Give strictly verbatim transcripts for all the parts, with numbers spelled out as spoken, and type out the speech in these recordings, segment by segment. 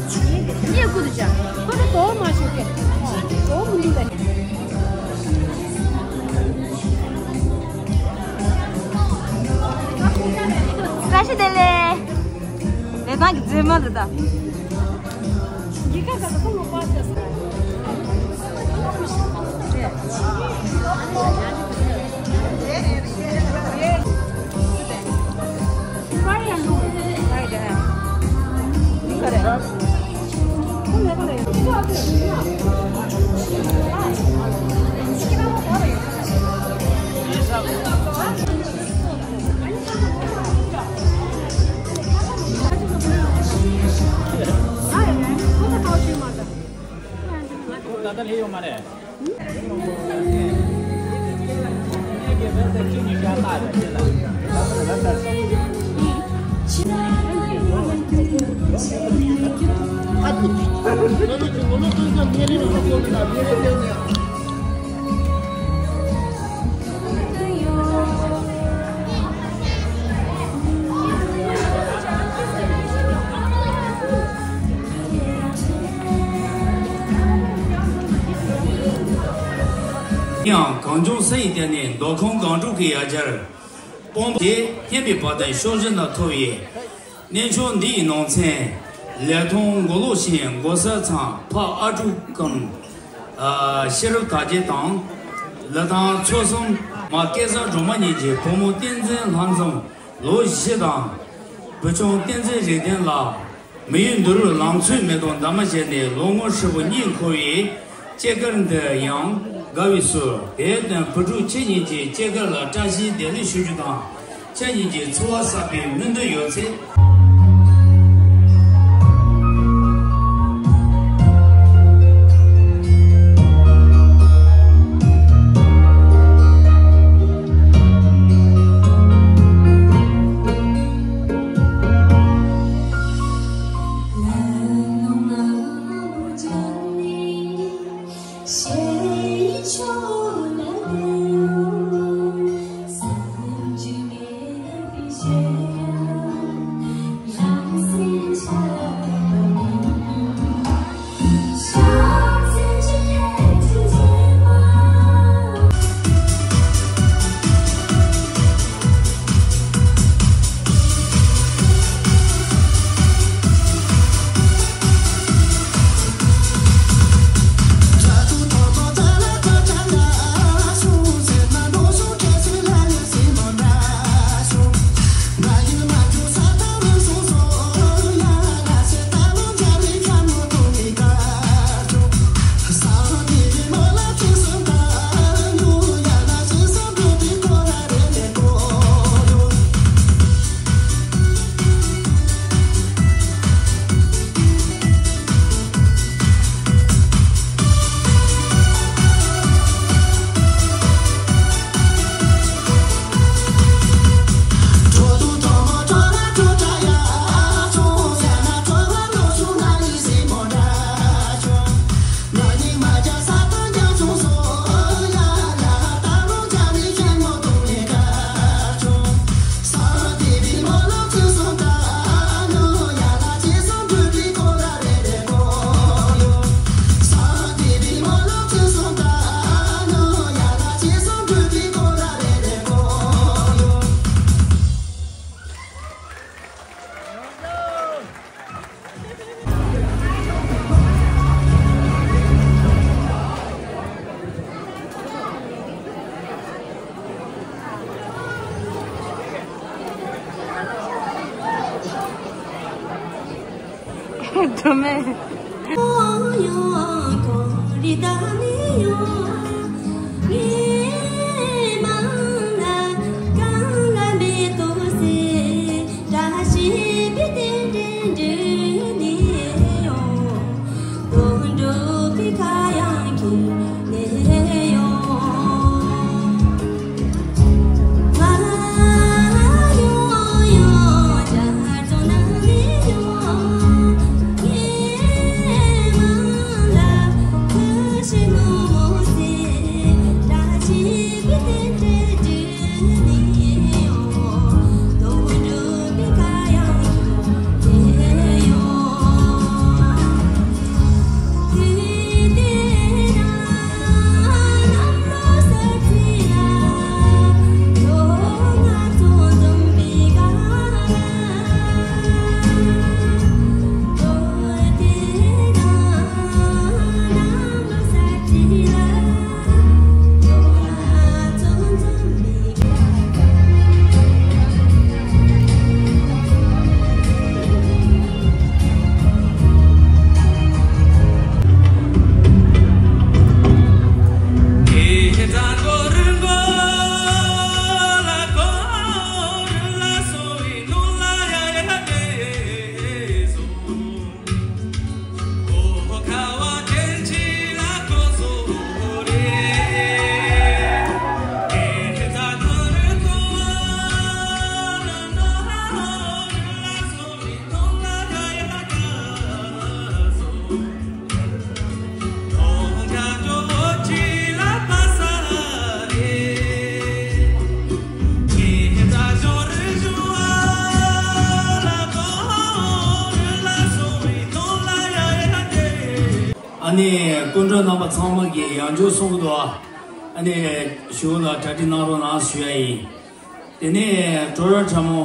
ངས་ཁུ་དུ་བྱ། ཁོ་ནི་དོ་མ་བྱེད་ཀྱི། དོ་མི་འདུག་ལ། བཀྲ་ཤིས་བདེ་ལེགས། ལས་སྟངས་ཀྱི་རྫུན་མ་རེད་ད། འདི་ག་ག་ད་ཁོ་ངོ་པ་ཟེར་སོང་། ད་ལྟ་སླེབས་ཡོད་མ་རེད། ཡང་གངས་ལྗོངས་ས་ཡི་སྟེང་ནས་མདོ་ཁམས་སྒང་དྲུག་གི་ཡ་གྱལ་སྤོམ་དེ་སྙན་པའི་བ་དན་ཕྱོགས་བཞི་ན་མཐོ་བའི་གནས་མཆོག་འདི་ཡི་ནང་ཚན་ལེགས་མཐོང་མགོ་ལོག་ཤིང་མགོ་གསར་ཚང་ཕ་ཨ་ཀྲུག་གམ། ཨ། ཤེས་རབ་དར་རྒྱས་དང་། ལི་ཐང་ཚོ་གསུམ་མ་སྐལ་བཟང་སྒྲོལ་མ་གཉིས་ཀྱི་བུ་མོ་བསྟན་འཛིན་ལྷ་འཛོམས་ལོ་བཞི་དང་། བུ་ཆུང་བསྟན་འཛིན་རིག་ལྡན་ལགས། མི་ཡུལ་འདི་རུ་ལང་ཚོའི་མེ་ཏོག་འདབ་མ་བཞད་ནས་ལོ་ངོ་ཧྲིལ་པོ་གཉིས་འཁོར་བའི་སྐྱེས་སྐར་འདི་ཡང་དགའ་བའི་ཚུལ་དེར་བརྟེན་བུ་ཕྲུག་ཁྱེད་གཉིས་ཀྱི་སྐྱེས་སྐར་ལ་བཀྲ་ཤིས་བདེ་ལེགས་ཞུ་རྒྱུ་དང་། ཁྱེད་གཉིས་ཀྱི་འཚོ་བ་གསར་པའི་སྨོན་འདུན་ཡོད་ཚེ། སྒྲོལ་མ། ནི་སྐུ་མགྲོན་རྣམ་པ་ཚང་མ་གིས་ཡང་བསྐྱར་གསུང་གི་འདུག་ཨ་ནི་གཞུག་ལ་གྲ་སྒྲིག་གནང་རོགས་གནང་ཞུ་ཡ་ཡིན། དེ་ནས་ཀྲོ་ར་ཁྲ་མོ་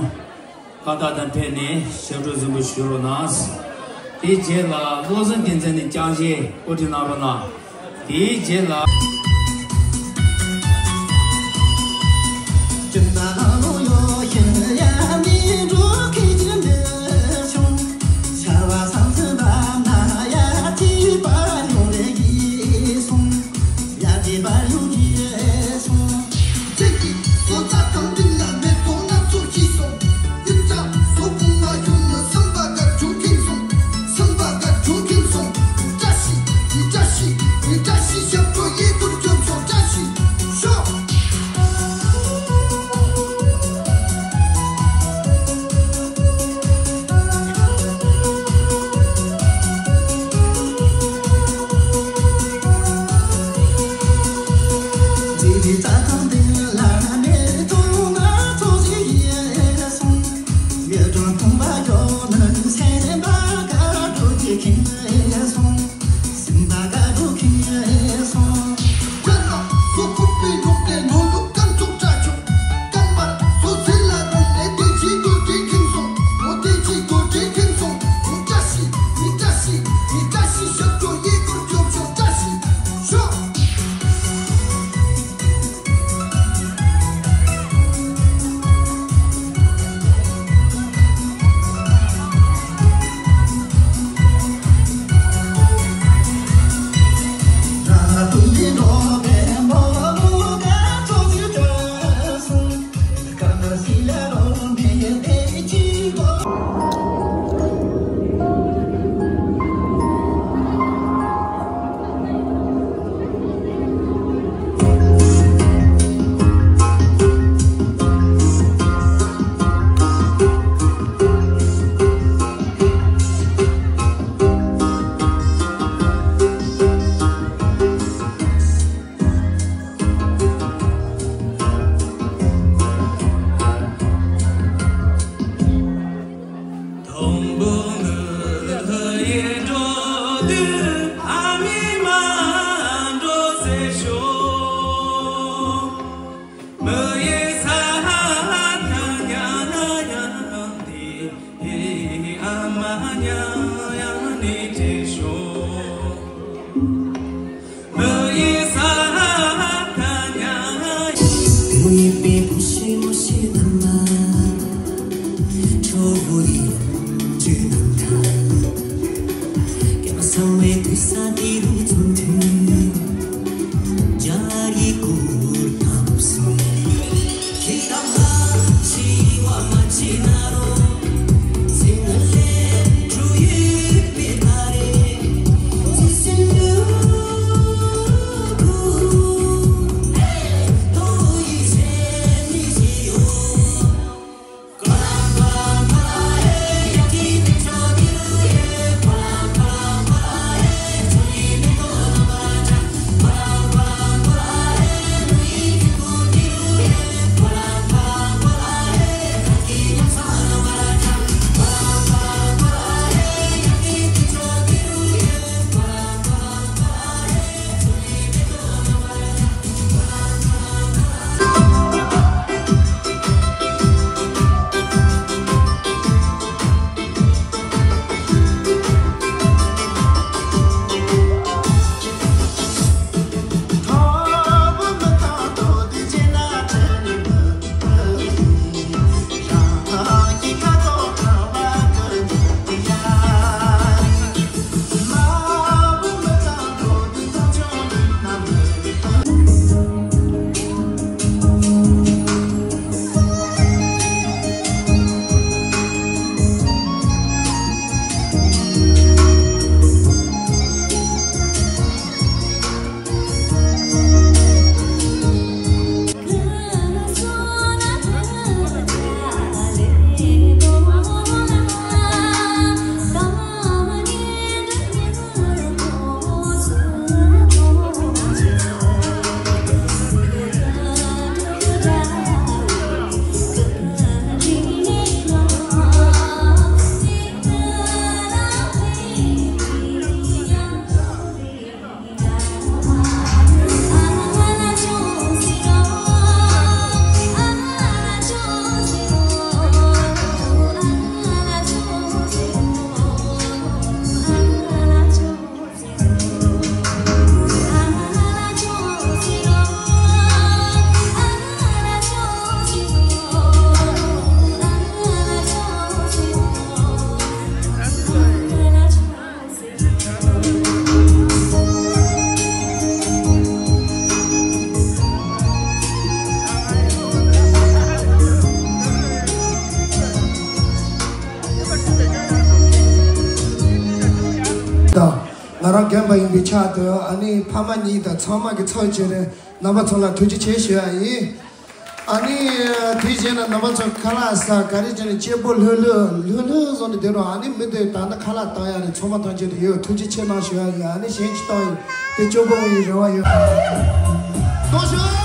ཁ་བཏགས་དང་ཕེབས་ནས་ཞབས་བྲོ་གཟིམ་པོ་ཞུ་རོགས་གནང་། དེའི་རྗེས་ལ་བློ་བཟང་བསྟན་འཛིན་ནས་རྐྱང་རྗེས་འགོ་ཁྲིད་གནང་རོགས་གནང་། དེའི་རྗེས་ལ། དང་། ང་རང་རྒན་པ་ཡིན་པའི་ཆ་དུ་ཨ་ནི་ཕ་མ་གཉིས་དང་ཚང་མ་གི་ཚབ་བྱས་ནས་རྣམ་པ་ཚོ་ལ་ཐུགས་རྗེ་ཆེ་ཞུ་ཡ་ཡིན། ཨ་ནི་དེ་རྗེས་ན་རྣམ་པ་ཚོ་ཁ་ལག་ཟ་ག་རེ་བྱས་ནས་སྐྱིད་པོ་ལྷོད་ལྷོད་ལྷོད་ལྷོད་བཟོ་ནས་སྡོད་རོགས། ཨ་ནི་མི་དེ་ད་ལྟ་ཁ་ལག་བཏང་ཡ་རེད། ཚང་མ་ཐམས་ཅད་དུ་ཡོད། ཐུགས་རྗེ་ཆེ་གནང་ཞུ་ཡ་ཡིན། ཨ་ནི་གཞན་ཅི་བཏང་ཡིན་དེ་སྐྱོ་པོ་ཡི་རེ་བ་ཡོད། གཏོང་ཞུ་ལ།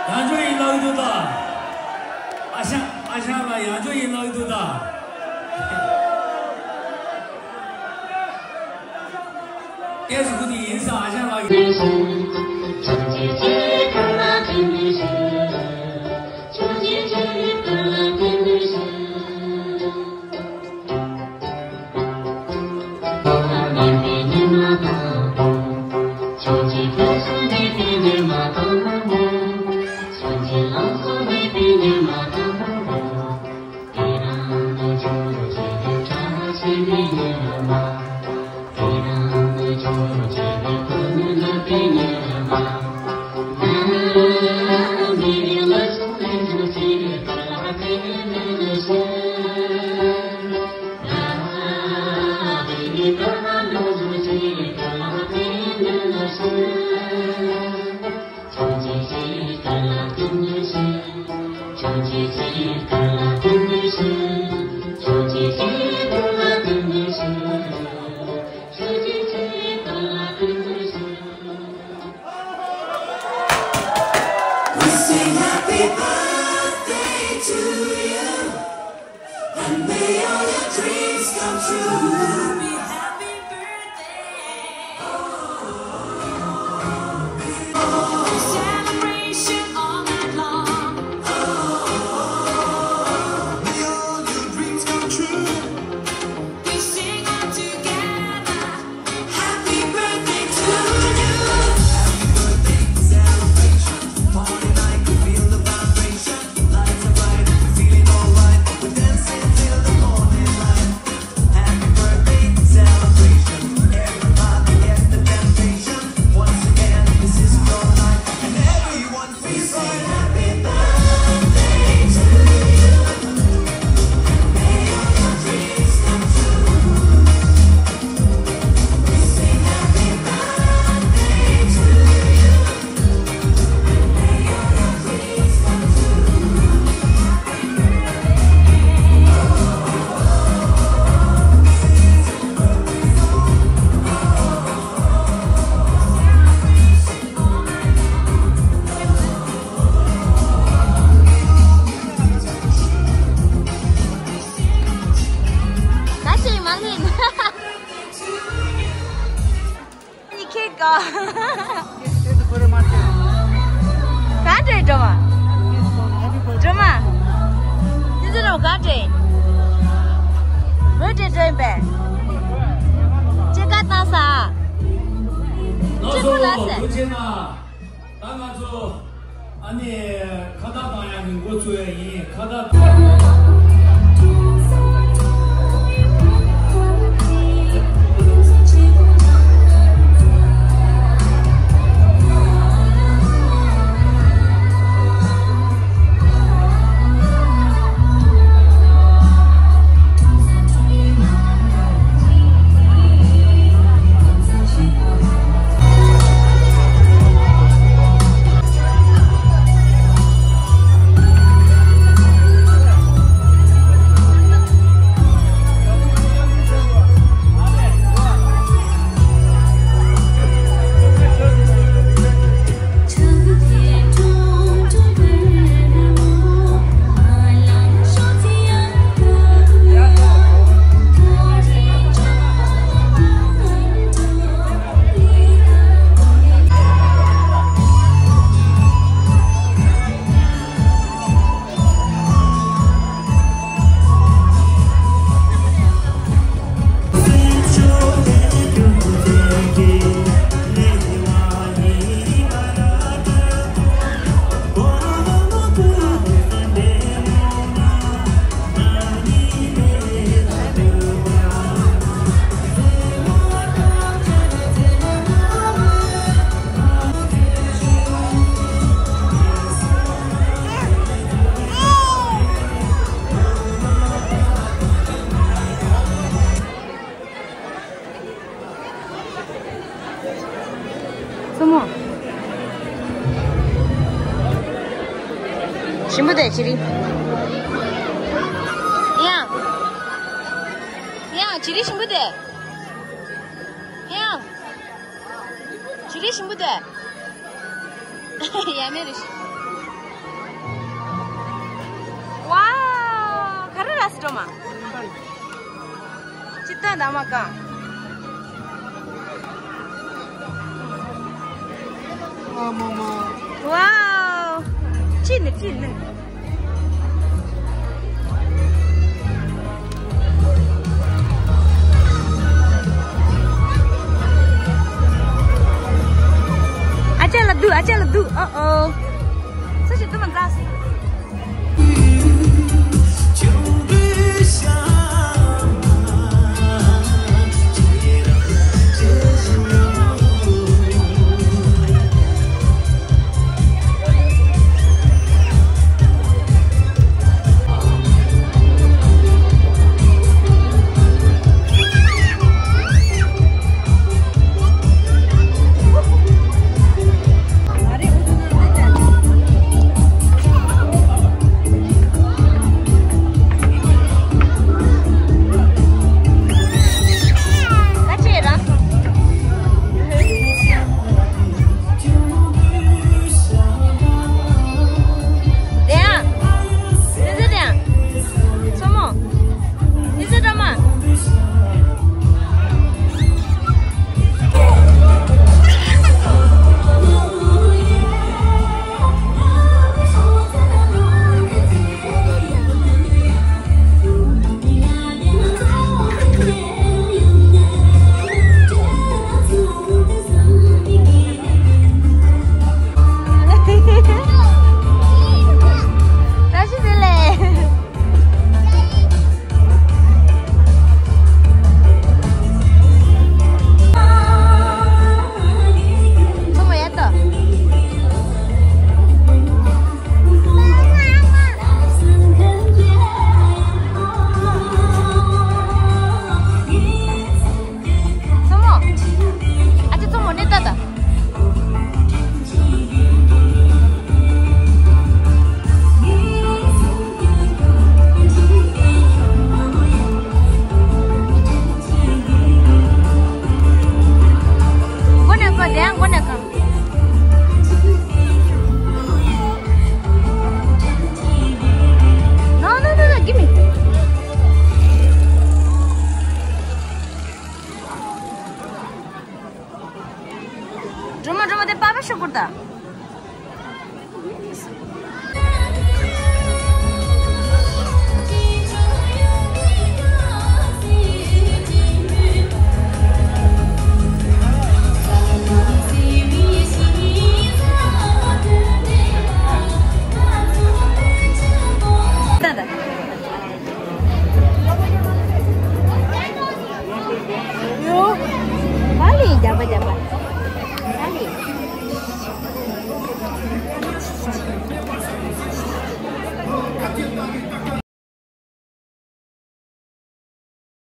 ཡང་བསྐྱར་ཡིན་ལབ་འདུག་ད། ཨ་ཞང་ཨ་ཞང་ལ་ཡང་བསྐྱར་ཡིན་ལབ་འདུག་ད། ཏེ་སུ་ཁུ་དི་ཡིན་ས་ཨ་ཞང་ལ། ག་འདྲ་སྒྲོལ་མ། སྒྲོལ་མ། དེ་ཚོ་རྣམས་ག་འདྲ། བོད་འདྲ་འདྲ་ཡིན་པས། ཅི་ག་བཏང་ས། ཅི་ཁུ་ལ་ཟེར། ད་ང་ཚོ་ཨ་ནི་ཁ་བརྡ་གཏོང་ཡག་གི་འགོ་ཚུགས་ཡག་ཡིན། ཁ་བརྡ། སོ་མོ། ཞིམ་པོ་དེ་ཅི་རིང་། ཡང་། ཡང་ཅི་རིང་ཞིམ་པོ་དེ། ཡང་། ཅི་རིང་ཞིམ་པོ་དེ། ཡ་མེད་རེད། ཝའོ། ག་རེ་ར་སི་ཀྲོ་མ། ཅི་ཏན་ད་མ་ཀ། ཨ་མ་མ། ཝའོ། ཅི་ནི་ཅི་ནི། ཨ་ཅག་ལ་སྡུག་ཨ་ཅག་ལ་སྡུག་ཨོ་ཨོ། སུ་ཞིག་སྡུག་མ་འཛག Baba Shukur da.